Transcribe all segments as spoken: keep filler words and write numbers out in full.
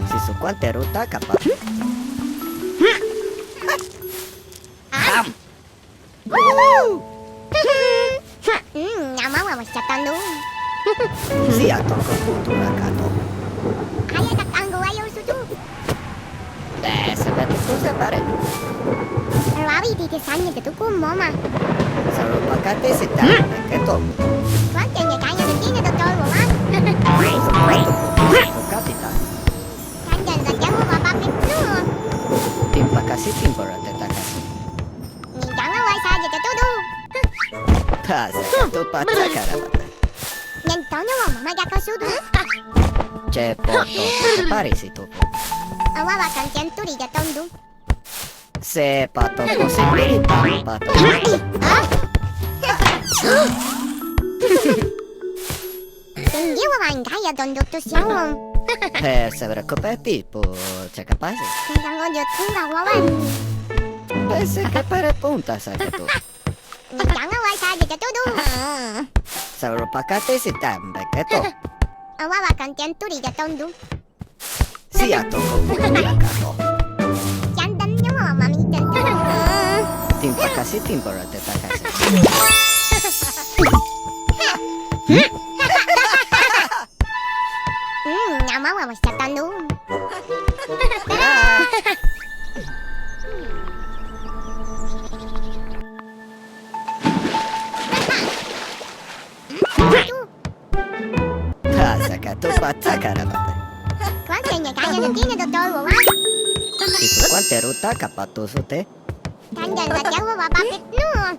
Si su quante ruta capa. Bam! Mm, nama wa wasa tandu. Sia toko putu rakato. Aya takango ayo sutu. Eh, se vede cosa fare. Ravi di te sanya de tu con mama. Sarò pagate se te keto. Quante ne kanya de tine do toro wa. Capita. Kanya de temo wa papi no. Timpa kasi timpora te takasi. Ni janga wa sa de todo. Pasa, tu pazza carabata. Ni Antonio wa mama ya kosudu. Che poto, che parisi tu. Awa wa kantian turi ya tondu. Se pato così per il pato. Tengiwa wa ingaya don doktor siamo. Per saber copeti po c'è capace. Tengo yo tunga wawan. Pensi che per punta sa che tu. Ni janga wa sa de todo. Sauro pakate si tambe keto. Awa wa kantian turi ya tondu. Sia toko putu rakato. Janda no mami janda. Timpa kasi timpora te takasi. Mm, nama wa wasa tandu. Pasa ka tu pazza carabata. Quante ne kanya de tine do toro wa. Si su quante ruta capatu su te. Kanya de toro wa papi no.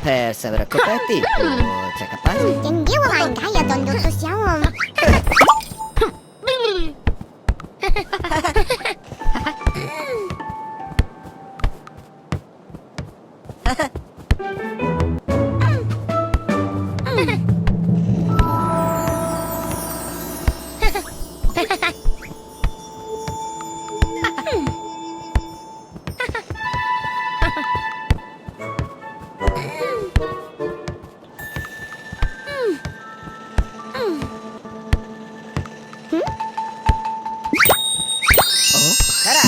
Per saber copeti, c'è capace. Tengiwa wa ingaya don doktor siamo. Oh, tara!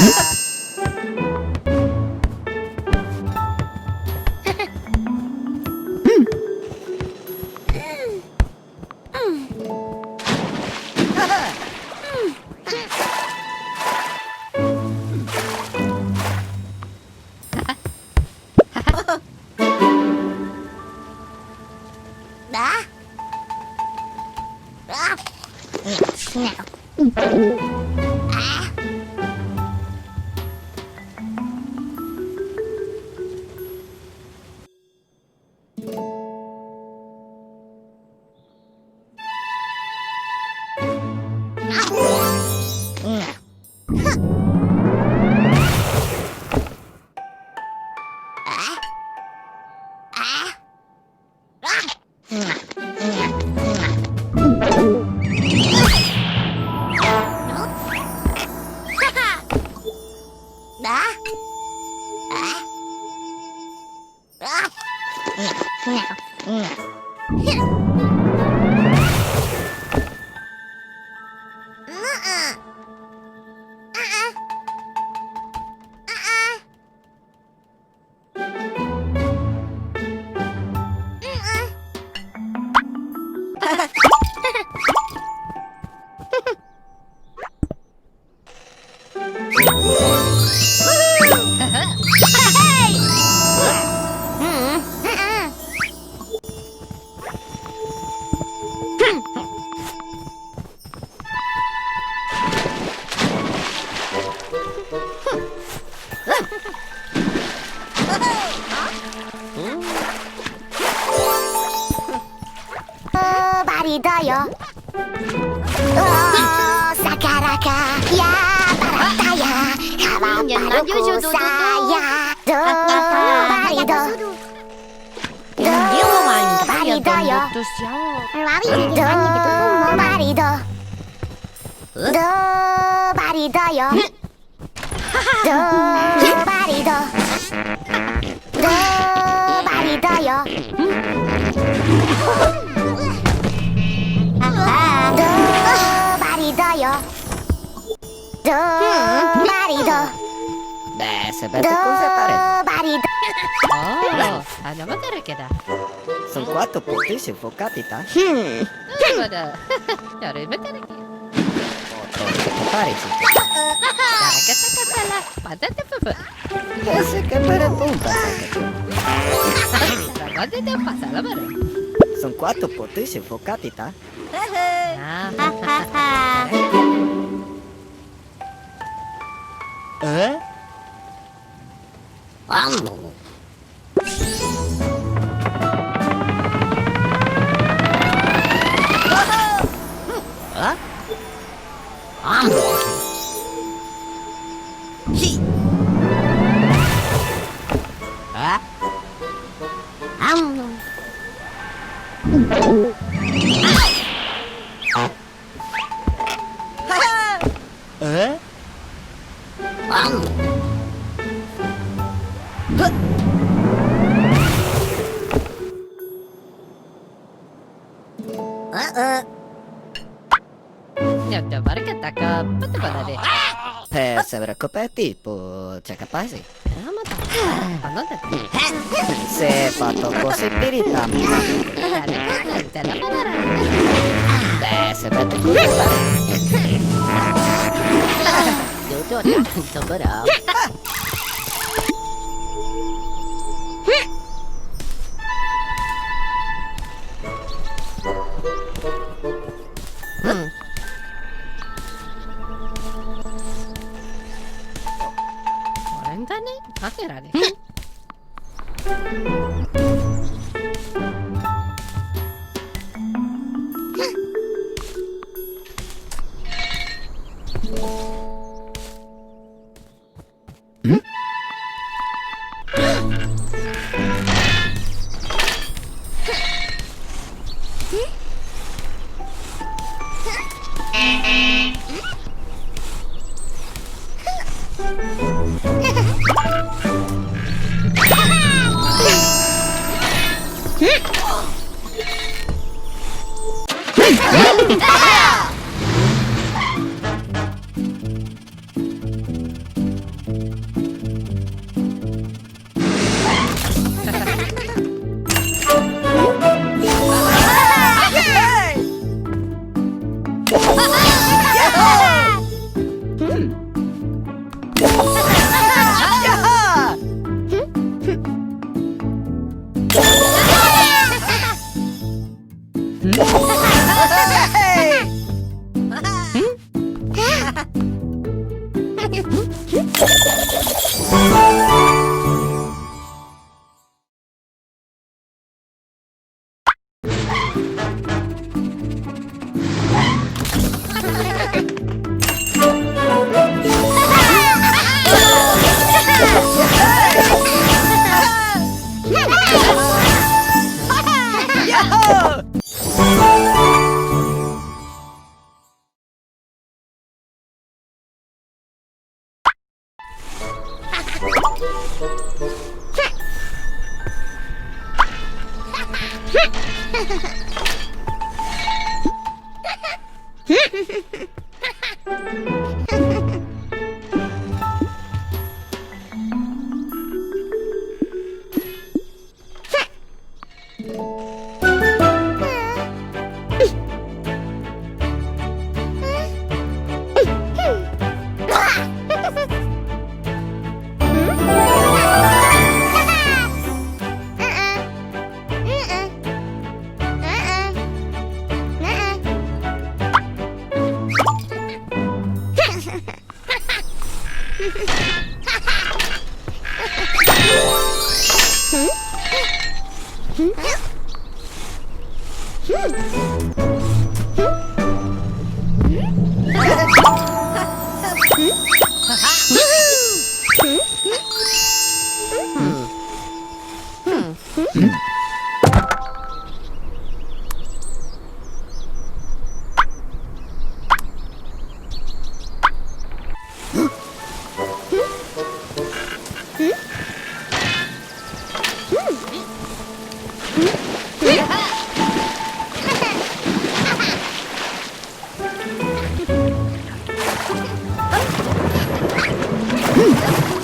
Baridoyo. Oh, sakaraka, ya barataya, kawaparukusaya, do barido. Do baridoyo. Do barido. Do baridoyo. Do barido. Do baridoyo. Do barido. Do barido. Beh, se vede cosa pare. Do barido. Oh, andiamo a vedere che dà. Sono quattro punti, se può capita. Hmm. Eh, guarda. Andiamo a vedere che. Otto, se può fare, sì. Guarda che sta cappella. Guardate, proprio. Pensa che bella pompa, sai che c'è. Guardate, passa la mano. Sono quattro punti, se può capita. Ah. Eh? Guarda che attacca, fate guardare. Eh, sembra coperto, tipo, c'è capace. Ah, ma dai, ma non te... Se è fatto così per il tampo. Beh, se vede così. Tutto tanto bravo. Hmm. Quaranta anni? Ma che era lì?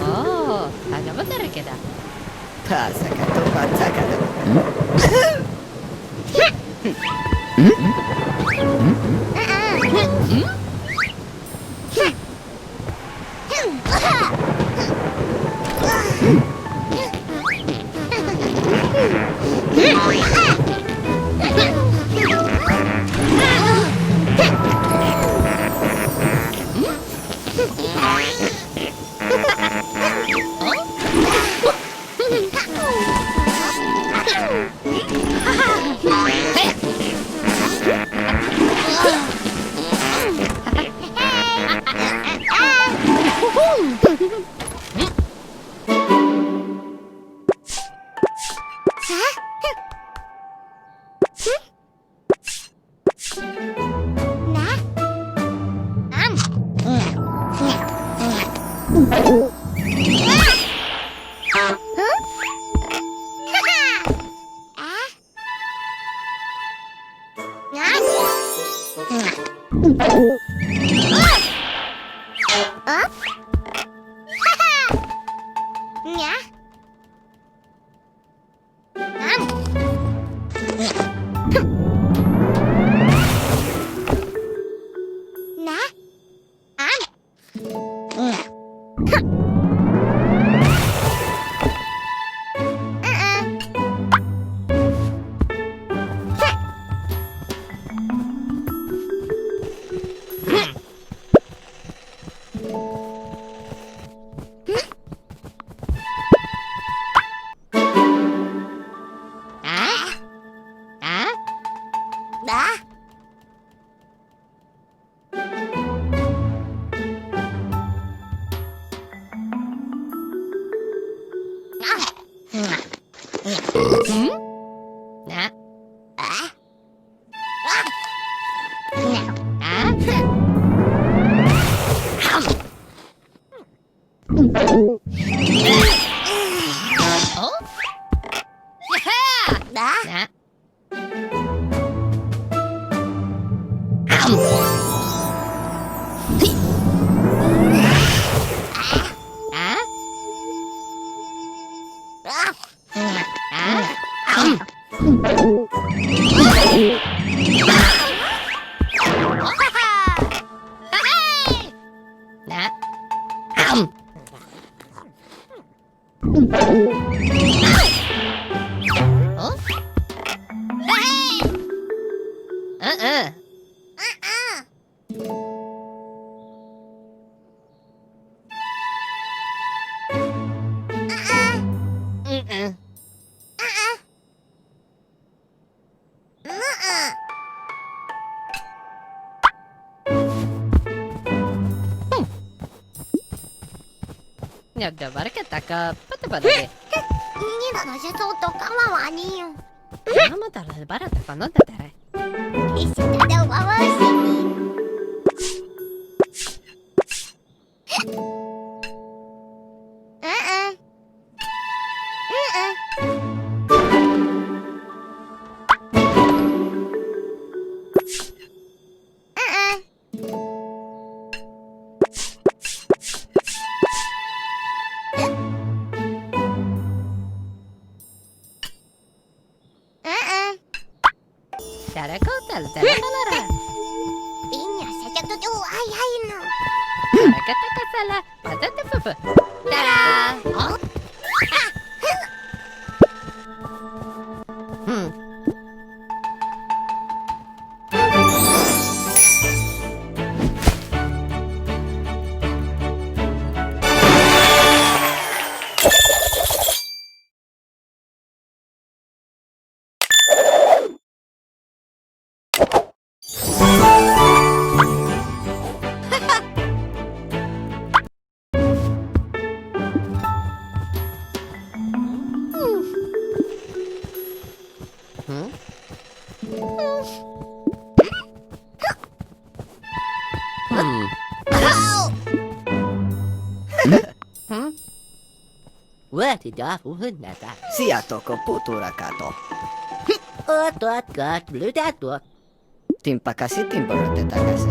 Oh, agaba tarikeda. Pasa katupa takada. Nagda barka taka pata badade. Nina no je so to kama wani. Vamos a darle el barato cuando te daré. Isi tadau awasini. Uh-uh. Uh-uh. Uh-uh. Uh-uh. Tarakota, tarakota. Piña, se te tutu, ay, ay, no. Tarakata kasala, patata fufu. Tara. Hmm. Wati da fuhunata. Siato ko putura kato. Otot kat blutato. Timpakasi, timporotetakasi.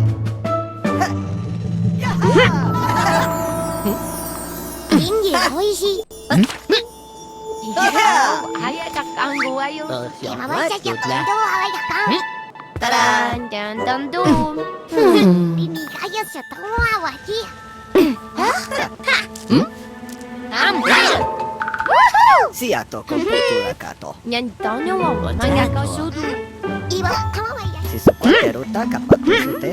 Ingi, oishi. Haya takangu ayo. Tada! Dan, dan, dan, dum. Bini kaya sa tawa wati. Am. Siato ko putura kato. Nyan tanyo wa manya ka sudu. Iwa tawa ya. Sisukwatero ta kapakusute.